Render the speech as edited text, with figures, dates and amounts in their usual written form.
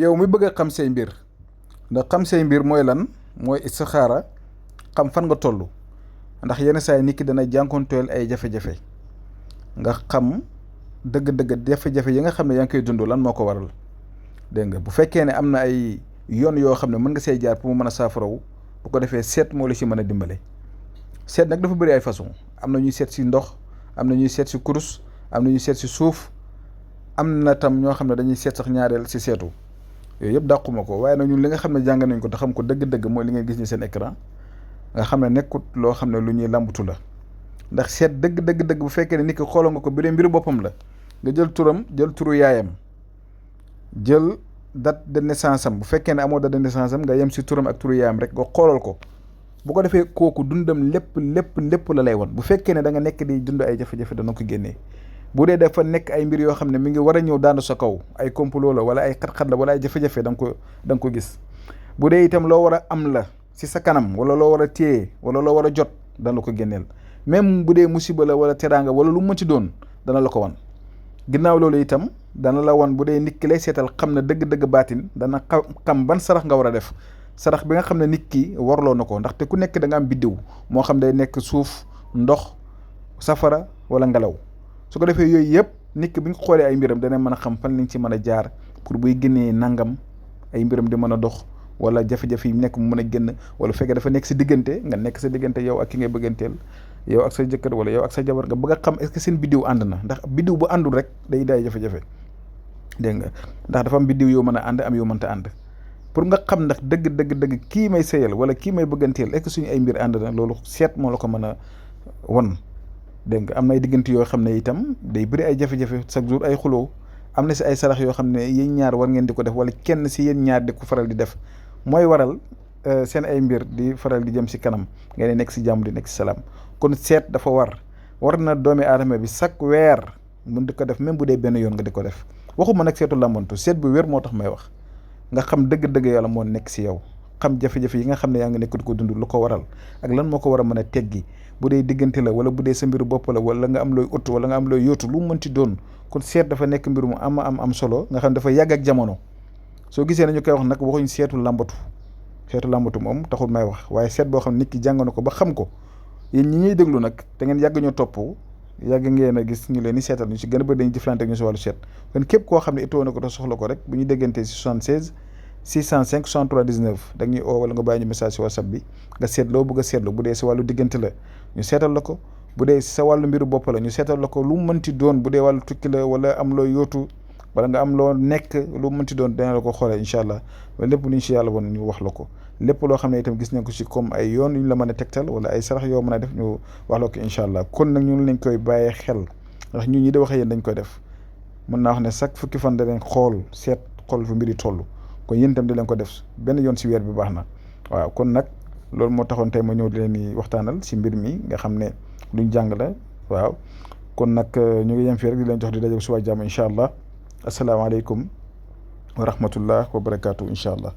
yow mi bëgg a xam say mbir ndax xam say mbir mooy lan mooy istixaara xam fan nga toll ndax yenn saa yi nit ki dana jànkoonteel ay jafe-jafe nga xam dëgg-dëgg jafe-jafe yi nga xam ne yaa ngi koy dund lan moo ko waral dégg nga bu fekkee ne am na ay yoon yoo xam ne mën nga see jaar pour mu mën a saafarawu bu ko defee seet moo la si mën a dimbale. seet nag dafa bëri ay façon am na ñuy seet si ndox am na ñuy seet si kurus am na ñuy seet si suuf am na tam ñoo xam ne dañuy seet sax ñaareel si seetu yooyu yëpp dàquma ko waaye nag ñun li nga xam ne jàng nañ ko te xam ko dëgg-dëgg mooy li ngeen gis ni seen écran nga xam ne nekkut loo xam ne lu ñuy làmbatu la ndax seet dëgg bu fekkee ne nit ki xooloo nga ko bi dee mbiru boppam la nga jël turam jël turu yaayam jël date de naissance am bu fekkee ne amoo date de naissance am nga yem si turam ak turu yaayam rek nga xoolal ko bu ko defee kooku dundam lépp la lay won bu fekkee ne da nga nekk di dund ay jafe-jafe dana ko génnee bu dee dafa nekk ay mbir yoo xam ne mi ngi war a ñëw daanu sa kaw ay complot la wala ay xat-xat la wala ay jafe-jafe da nga ko gis bu dee itam loo war a am la si sa kanam wala loo war a téye wala loo war a jot dana la ko génneel même bu dee musiba la wala teraanga wala lu mu ci doon dana la ko wan ginnaaw loolu itam dana la wan bu dee nit ki lay seetal xam na dëgg-dëgg baatin dana xam ban sarax nga war a def sarax bi nga xam ne nit ki warloo na ko ndaxte ku nekk da nga am biddiw moo xam day nekk suuf ndox safara wala ngelaw su ko defee yooyu yëpp nit ki bu ñu xoolee ay mbiram dana mën a xam fan lañ ci mën a jaar pour buy génnee nangam ay mbiram di mën a dox wala jafe-jafe yi nekk mu mën a génn wala fekkee dafa nekk si diggante nga nekk sa diggante yow ak ki ngay bëgganteel yow ak sa jëkkër wala yow ak sa jabar nga bëgg a xam est-ce que seen biddiw ànd na ndax biddiw bu àndul rek day daay jafe-jafe dégg nga ndax dafa am biddiw yoo mën a ànd am yoo mënta ànd pour nga xam ndax dëgg kii may sëyal wala kii may bëgganteel est-ce que suñu ay mbir ànd na loolu seet moo la ko mën a won dégg nga am na ay diggante yoo xam ne itam day bëri ay jafe-jafe chaque jour ay xuloo am na si ay sarax yoo xam ne yéen ñaar war ngeen di ko def wala kenn si yéen ñaar di ko faral di def mooy waral seen ay mbir di faral di jëm si kanam ngeen nekk si jàmm di nekk si salaam kon seet dafa war na doomi aadama bi chaque weer mun di ko def même bu dee benn yoon nga di ko def waxuma nag seetu làmbantu seet bu wér moo tax may wax nga xam dëgg-dëgg yàlla moo nekk si yow xam jafe-jafe yi nga xam ne yaa ngi nekk di ko dund lu ko waral ak lan moo ko war a mën a teggi bu dee diggante la wala bu dee sa mbiru bopp la wala nga am looy ut wala nga am looy yóotu lu mu mënti doon kon seet dafa nekk mbir mu am solo nga xam dafa yàgg ak jamono soo gisee nañu koy wax nag waxuñ seetu làmbatu moom taxul may wax waaye seet boo xam ne nit ki jàng na ko ba xam ko yéen ñi ñuy déglu nag te ngeen yàgg ñoo topp yàgg ngeen a gis ñu leen di seetal ñu si gën a bëri dañuy jëflante ak ñu si wàllu seet kon képp koo xam ne itoo na ko te soxla ko rek bu ñu déggantee si 76 605 63 19 da ñuy oo wala nga bàyyi ñu message si whatsapp bi nga seet loo bëgg a seetlu bu dee si wàllu diggante la ñu seetal la ko bu dee sa wàllu mbiru bopp la ñu seetal la ko lu mu mënti doon bu dee wàllu tukki la wala am loo yóotu wala nga am loo nekk lu mu mënti doon dana la ko xoolee incha allah wala lépp lu ñu si yàlla woon ñu wax la ko lépp loo xam ne itam gis nañ ko si comme ay yoon yu ñu la mën a tegtal wala ay sarax yoo mën a def ñu wax la ko incha allah kon nag ñun lañ koy bàyyee xel ndax ñun ñi di waxee yéen dañ koy def mën naa wax ne chaque fukki fan da leen xool seet xool fu mbiri toll kon yéen itam di leen ko def benn yoon si weer bi baax na waaw kon nag loolu moo taxoon tey ma ñëw di leen di waxtaanal si mbir mi nga xam ne luñ jàng la waaw kon nag ñu ngi yem fii rek di leen jox di daje suba jàmm incha allah asalaamaaleykum wa rahmatullah wa barakaatu incha allah